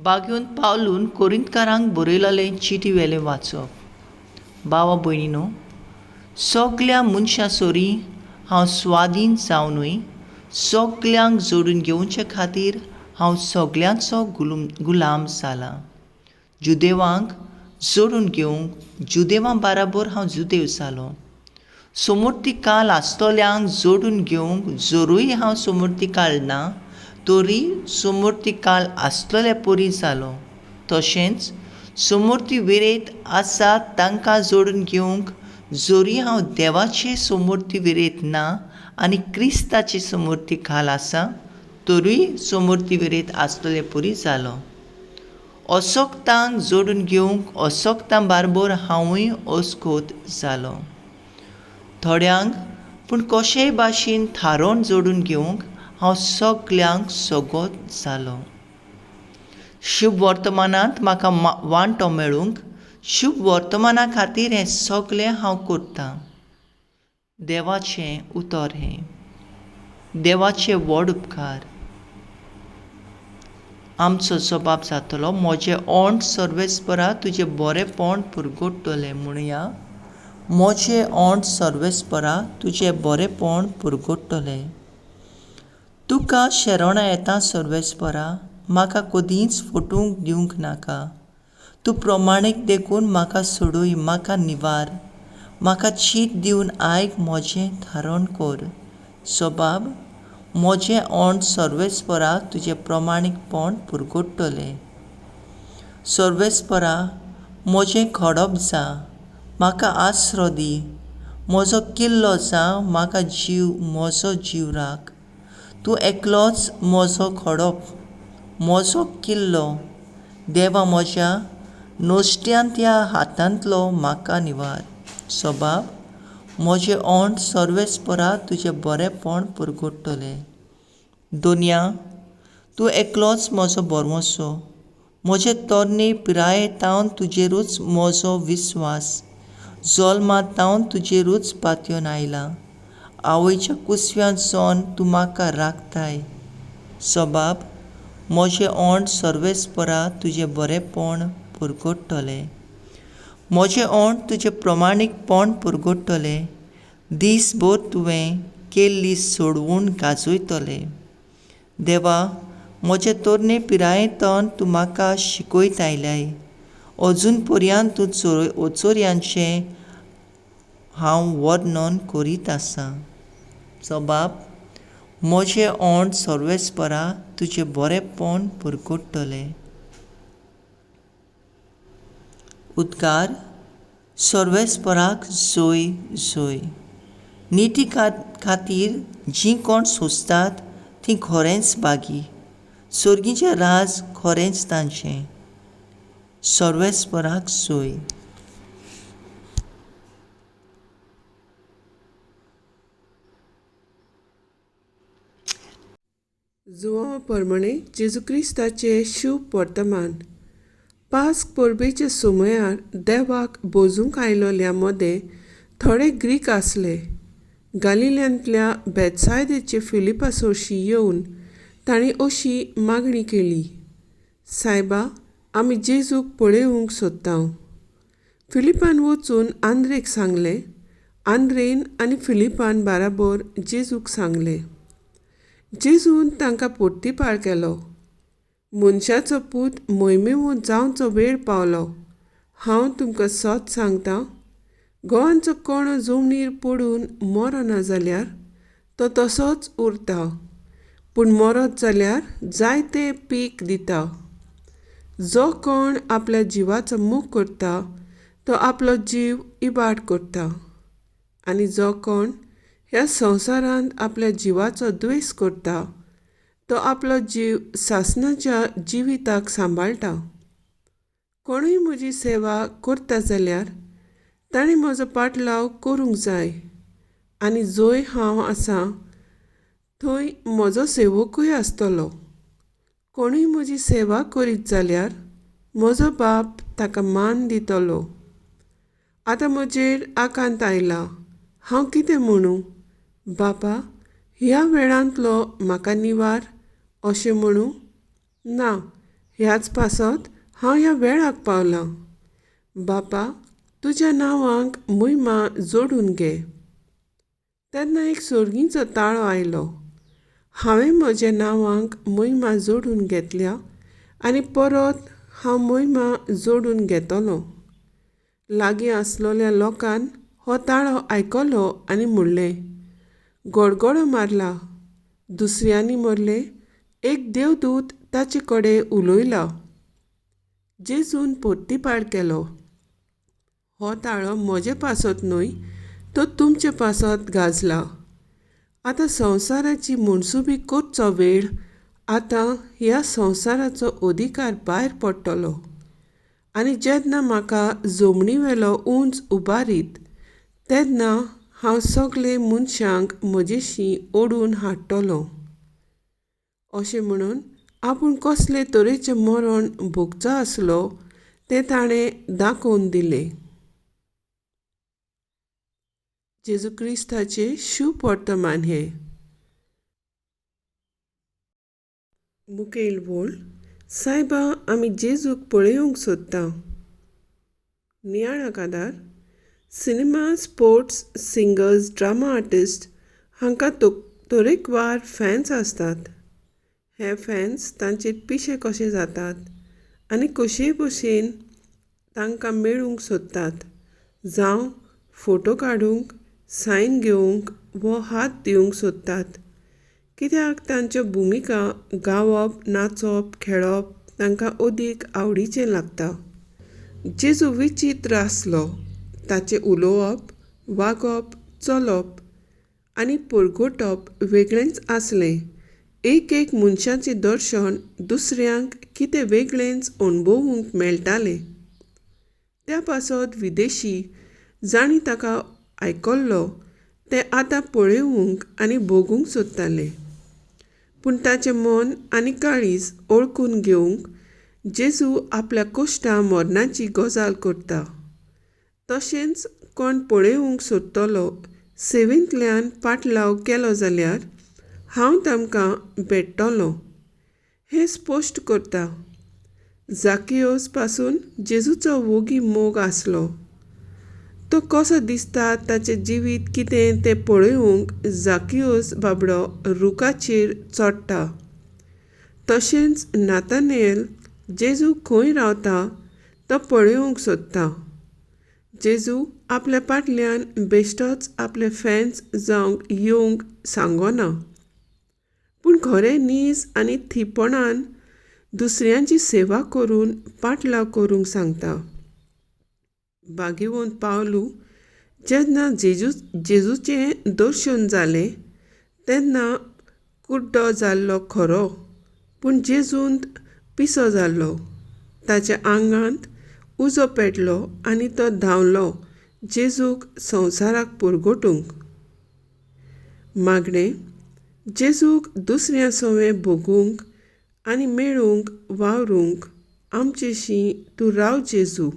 बाग्योन पावलून कोरिंतकारांक बरयलेलें चिटी वेलें वाचप. भावा भयणीनो, सगल्या मनशां सोरी हांव स्वादीन जावनूय सगल्यांक जोडून घेवचे खातीर हांव सगल्यांचो गुलाम जालां. जुदेवांक जोडून घेवंक जुदेवां बाराबर हांव जुदेव जालो. सोमोर्ती काल आसतल्यांक जोडून घेवंक जरूय हांव सोमोर्ती काल ना तरी सोमोर्ती काल आसतले परी जालो. तशेंच सोमोर्ती विरेत आसा तांकां जोडून घेवंक जरी हांव देवाचे सोमोर्ती विरेत ना आनी क्रिस्ताचे सोमोर्ती खाल आसा तरूय सोमोर्ती विरेत आसतले परी जालो. असक्तांक जोडून घेवंक असक्तां बारबर हांवूय अस्कोत जालो. थोड्यांक पूण कशेय भाशेन थारोवन जोडून घेवंक हांव सगल्यांक सगोत जालो. शुभ वर्तमानांत म्हाका वांटो मेळूंक शुभ वर्तमाना खातीर हें सगळें हांव करतां. देवाचें उतर हें. देवाचे व्हड उपकार. आमचो जबाब जातलो, म्हजें ओंठ सर्वेस्परा तुजें बरेंपण पुरगोट्टलें. म्हणया, म्हजें ओंठ सर्वेस्परा तुजें बरेंपण पुरगोट्टलें. तुका शरणां येता सर्वेस्परा, म्हाका कदींच फटूंक दिवंक नाका. तूं प्रमाणीक देखून म्हाका सोडय, म्हाका निवार. म्हाका चीत दिवन आयक, म्हजें थारण कर. सबाब, म्हजें ओंठ सर्वेस्परा तुजें प्रमाणीकपण पुरगोट्टलें. सर्वेस्परा म्हजें खडप जा, म्हाका आसरो दी. म्हजो किल्लो जा, म्हाका जीव, म्हजो जीव राख. तूं एकलोच म्हजो खडप, म्हजो किल्लो. देवा म्हज्या नश्ट्यांत्या हातांतलो म्हाका निवार. सबाब, म्हजें ओंठ सर्वेस्परा तुजें बरेंपण पुरगोट्टलें. दोनया, तूं एकलोच म्हजो बरवसो. म्हजे तरणे पिराये तावन तुजेरूच म्हजो विस्वास. जल्मा तावन तुजेरूच पातयेवन आयला. आवयच्या कुसव्यांत सावन तूं म्हाका राखताय. सबाब, म्हजें ओंठ सर्वेस्परा तुजें बरेंपण पुरगोट्टलें. म्हजें ओंठ तुजें प्रमाणीकपण पुरगोट्टलें. दीसभर तुवें केल्ली सोडवून गाजयतलें. देवा, म्हजे तरणे पिरायेंतल्यान तूं म्हाका शिकयत आयल्याय. अजून पर्यंत तूं चोरयांचें हांव वर्णन करीत आसा. सबाब, म्हजें ओंठ सर्वेस्परा तुजें बरेंपण पुरगोट्टलें. उद्गार, सर्वेस्पराक जोय जोय. निती खातीर जीं कोण सोंसतात तीं खरेंच भागी. सर्गीचें राज खरेंच तांचें. सर्वेस्पराक जोय. जुवांवा परमाणें जेजू क्रिस्ताचें शूभ वर्तमान. पास्क परबेच्या सुमयार देवाक बोजूंक आयलोल्या मदें थोडे ग्रीक आसले. गालिल्यांतल्या बेतसायदेचे फिलिपा सोरशीं येवन तांणी अशी मागणी केली, सायबा, आमी जेजूक पळोवंक सोदता. फिलिपान वचून आंद्रेक सांगलें. आंद्रेन आनी फिलिपान बाराबोर जेजूक सांगलें. जेजून तांकां पोर्तिपाळ केलो, मनशाचो पूत मोहिमेवंत जावचो वेळ पावलो. हांव तुमकां सत सांगता, गोवांचो कोणो जमनीर पडून मरना जाल्यार तो तसोच उरता, पूण मरत जाल्यार जायते पीक दिता. जो कोण आपल्या जिवाचो मोग करता तो आपलो जीव इबाड करता, आनी जो कोण ह्या संवसारांत आपल्या जिवाचो द्वेस करता तो आपलो जीव सासणाच्या जिविताक सांबाळटा. कोणूय म्हजी सेवा करता जाल्यार ताणें म्हजो पाटलाव करूंक जाय, आनी जंय हांव आसा थंय म्हजो सेवकूय आसतलो. कोणूय म्हजी सेवा करीत जाल्यार म्हजो बाप ताका मान दितलो. आतां म्हजेर आकांत आयला, हांव कितें म्हणूं? बापा, ह्या वेळांतलो म्हाका निवार अशें म्हणूं? ना, ह्याच पासत हांव ह्या वेळाक पावलां. बापा, तुज्या नांवाक मोहिमा जोडून घे. तेन्ना एक सोर्गींचो ताळो आयलो, हांवें म्हज्या नांवाक मोहिमा जोडून घेतल्या आनी परत हांव मोहिमा जोडून घेतलो. लागीं आसलोल्या लोकान हो ताळो आयकलो आनी म्हणलें, गडगडो मारला. दुसऱ्यांनी म्हणलें, एक देवदूत ताचे कडेन उलयला. जेजून पोर्तिपाळ केलो, हो ताळो म्हजे पासत न्हय तो तुमचे पासत गाजला. आतां संवसाराची मनसुबी करचो वेळ, आतां ह्या संवसाराचो अधिकार भायर पडटलो. आनी जेन्ना म्हाका जमनी वेलो उंच उबारीत तेन्ना हांव सगळे मनशांक म्हजेशी ओडून हाडटलो. अशें म्हणून आपूण कसले तरेचें मरण भोगचो आसलो तें ताणें दाखोवन दिलें. जेजू क्रिस्ताचें शुभ वर्तमान हें. मुखेल वळ, सायबा आमी जेजूक पळोवंक सोदता. नियाळाक आदार, cinema, sports, singers, drama artist हांकां तरेकवार फॅन्स आसतात. हे फॅन्स तांचेर पिशे कशे जातात आनी कशेय भशेन तांकां मेळूंक सोदतात, जावं फोटो काडूंक, सायन घेवंक वो हात दिवंक सोदतात. कित्याक तांच्यो भुमिका गावप, नाचप, खेळप तांकां अदीक आवडीचें लागता. जेजू विचित्र आसलो. ताचें उलोवप, वागप, चलप आनी परगटप वेगळेंच आसलें. एक एक मनशाचें दर्शन दुसऱ्यांक कितें वेगळेंच अणभवूंक मेळटालें. त्या पासत विदेशी जांणी ताका आयकल्लो ते आतां पळोवंक आनी भोगूंक सोदताले. पूण ताचें मन आनी काळीज ओळखून घेवंक जेजू आपल्या कश्टां मरणाची गजाल करता. तशेंच कोण पळोवंक सोदतलो सेवेंतल्यान पाटलाव केलो जाल्यार हांव तांकां भेट्टलो हें स्पश्ट करता. जाकियोस पासून जेजूचो वोगी मोग आसलो. तो कसो दिसता, ताचें जिवीत कितें तें पळोवंक जाकियोस बाबडो रुखाचेर चडटा. तशेंच नातानेल जेजू खंय रावता तो पळोवंक सोदता. जेजू आपल्या पाटल्यान बेश्टोच आपले फॅन्स जावंक येवंक सांगना, पूण खरें नीज आनी थीपणान दुसऱ्यांची सेवा करून पाटलाव करूंक सांगता. बागेवन पावलू जेन्ना जेजूचें दर्शन जालें तेन्ना कुड्डो जाल्लो खरो, पूण जेजूंत पिसो जाल्लो. ताच्या आंगांत उजो पेटलो आनी तो धांवलो जेजूक संवसाराक पुरगोटूंक. मागणें, जेजूक दुसऱ्या सवें भोगूंक आनी मेळूंक वावरूंक आमचेशी तूं राव जेजू.